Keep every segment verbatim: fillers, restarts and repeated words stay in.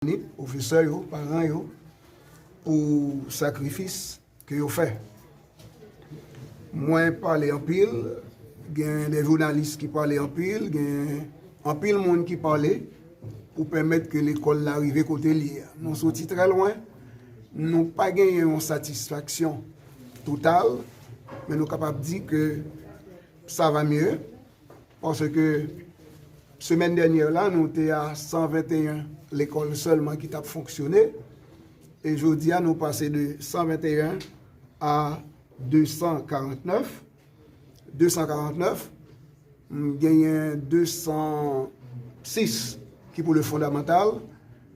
Latibonit, pwofesè yo, paran yo, pou sakrifis ke yo fè. Mwen pale anpil, gen de jounalis ki pale anpil, gen anpil moun ki pale pou pèmèt ke lekòl la rive kote l ye a. Nou soti trè lwen, nou pa genyen yon satisfaksyon total, men nou kapab di ke ça va mieux, paske semèn dènyè la, nou te a san venteyen lekòl sèlman ki t ap fonksyone, e jodi a, nou pase de san venteyen a de san karantnèf. De san karantnèf, m genyen de san sis ki pou le fondamantal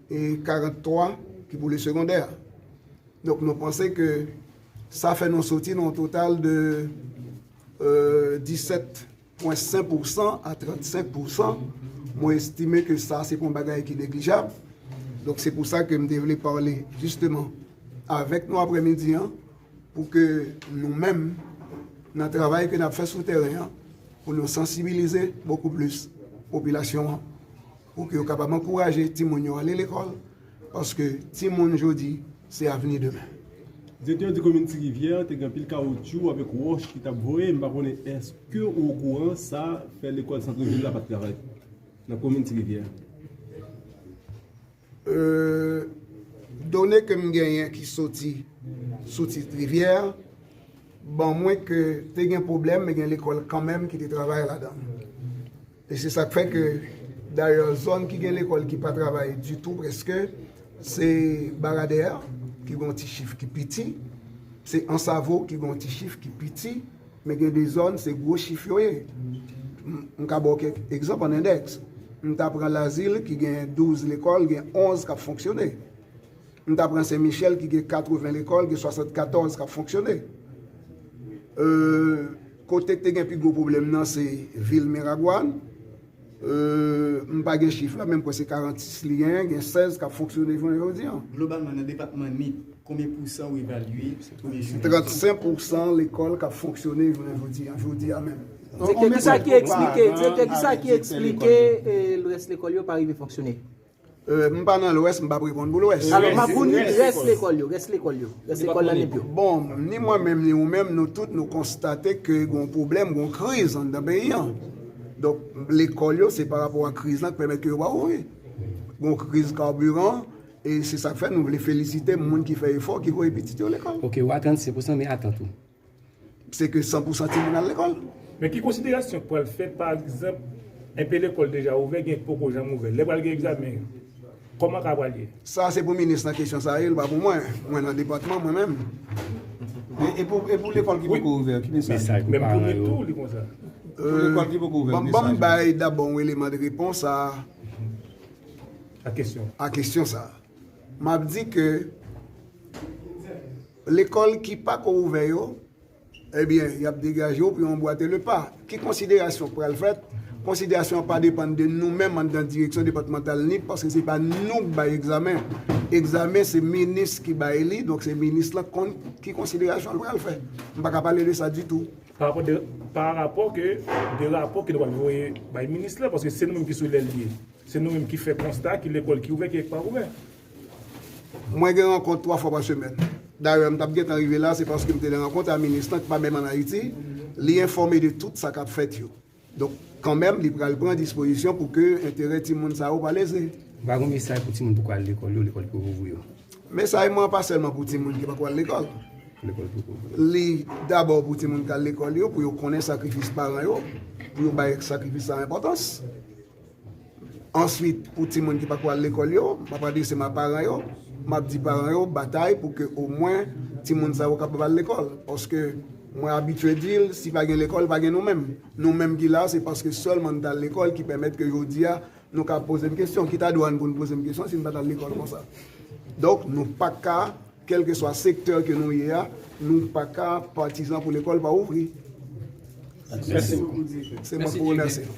e karanntwa ki pou le segondè. Donk, nou panse ke sa fè nou soti nan yon total de, euh, disèt pwen senk pousan a trannsenk pousan. Mwen estime ke sa, se pa yon bagay ki neglijab. Donk, se pou sa ke m te vle pale, jisteman, avèk nou aprèmidi an, pou ke nou menm, nan travay ke n ap fè sou teren an, pou nou sansibilize bokou plis popilasyon an, pou ke yo kapab ankouraje timoun yo ale lekòl, paske timoun jodi, se avni demen. Direktè di komin Ti Rivyè te gen anpil kawotchou avèk wòch ki t ap voye, m pa konnen èske ou okouran sa fè lekòl sant vil la pa t travay nan komin Ti Rivyè? Euh, done ke m genyen ki soti sou Ti Rivyè, ban mwen ke te gen pwoblèm, men gen lekòl kanmenm ki te travay ladan. E se sa k fè ke, dayè, zòn ki gen lekòl ki pa travay ditou, prèske, se Baradè, ki gen yon ti chif ki piti, se Ansavo, ki gen yon ti chif ki piti, men gen de zòn, se gwo chif yo ye. M, m ka ba w kèk egzanp an endèks. M ta pran Lazil, ki gen douz lekòl, gen onz k ap fonksyone. M ta pran Sen Michèl, ki gen katreven lekòl, gen swasannkatòz k ap fonksyone. Euh, kote k te gen pi gwo pwoblèm nan, se vil Miragwàn. Euh, m pa gen chif la, men m kwè se karannsis li genyen, gen sèz k ap fonksyone jounen jodi an. Globalman, nan depatman Nip, konbyen pousan ou evalye premye jounen? Trannsenk pousan lekòl k ap fonksyone jounen jodi an, jodi a menm. Direktè, kisa ki eksplike, direktè, kisa ki eksplike, eh, lwès lekòl yo pa rive fonksyone? Euh, m pa nan lwès, m p ap reponn pou lwès. Alò, m ap pou Nip, rès lekòl yo, rès lekòl yo, rès lekòl nan Nip yo. Bon, ni mwen menm, ni ou menm, nou tout, nou konstate ke gon pwoblèm, gon kriz anndan peyi an. Donk, lekòl yo, se pa rapò a kriz lan ki pèmèt ke yo pa ouvri. Gon kriz kabiran, e se sa k fè nou vle felisite moun ki fè efò, ki voye pitit yo lekòl. Ok, ou a trannsenk pousan, men atann tou. Se ke san pousan timoun al lekòl. Men ki konsiderasyon k pral fèt, pa egzanp, enpe lekòl deja ouvè, gen k poko janm ouvè? Lè pral gen egzamen, kòman ka pral ye? Sa se pou minis lan kesyon sa a ye, li pa pou mwen. Mwen nan depatman, mwen menm. E, e pou, e pou lekòl ki poko ouvè, ki mesaj? Menm pou Nip tou, li konsa. Pou lekòl ki poko ouvè, ban m bay dabò yon eleman de repons a, a kesyon, a kesyon sa a. M ap di ke lekòl ki pa ko ouvè yo, ebyen, y ap degaje yo pou yo anbwate le pa. Ki konsiderasyon k pral fèt? Konsiderasyon an pa depann de nou menm anndan direksyon depatmantal Nip, paske se pa nou k bay egzamen. Egzamen, se minis ki bay li, donk se minis lan k konn ki konsiderasyon l pral fè. M pa ka pale de sa ditou. Pa rapò de, pa rapò ke, de rapò ke nou pral voye bay minis lan, paske se nou menm ki sou lè l ye. Se nou menm ki fè konsta ki lekòl ki ouvè, ki pa ouvè. Mwen gen rankont twa fwa pa semèn. Dayè, m t ap gentan rive la, se paske m te nan rankont a minis lan ki pa menm ann Ayiti. Li enfòme de tout sa k ap fèt yo. Donk, kanmenm, li pral pran dispozisyon pou ke enterè timoun sa yo pa leze. Ou pa gon mesaj pou timoun poko al lekòl yo, lekòl poko ouvri yo? Mesaj mwen an pa sèlman pou timoun ki poko al lekòl. Lekòl poko ouvri. Li dabò pou timoun k al lekòl yo, pou yo konnen sakrifis paran yo, pou yo bay sakrifis sa enpòtans. Answit, pou timoun ki pako al lekòl yo, m ap adrese m a paran yo, m ap di paran yo batay pou ke omwen timoun sa yo kapab al lekòl. Paske mwen abitye di l, si pa gen lekòl, pa gen nou menm. Nou menm ki la, se paske sèlman n t al lekòl ki pèmèt ke jodi a, nou ka poze m kesyon. Ki ta dwe n pou n poze m kesyon si n pa t al lekòl konsa? Donk, nou pa ka, kèlkeswa sektè ke nou ye a, nou pa ka patizan pou lekòl pa ouvri. Mèsi bokou, direktè. Se mwen pou remèsye.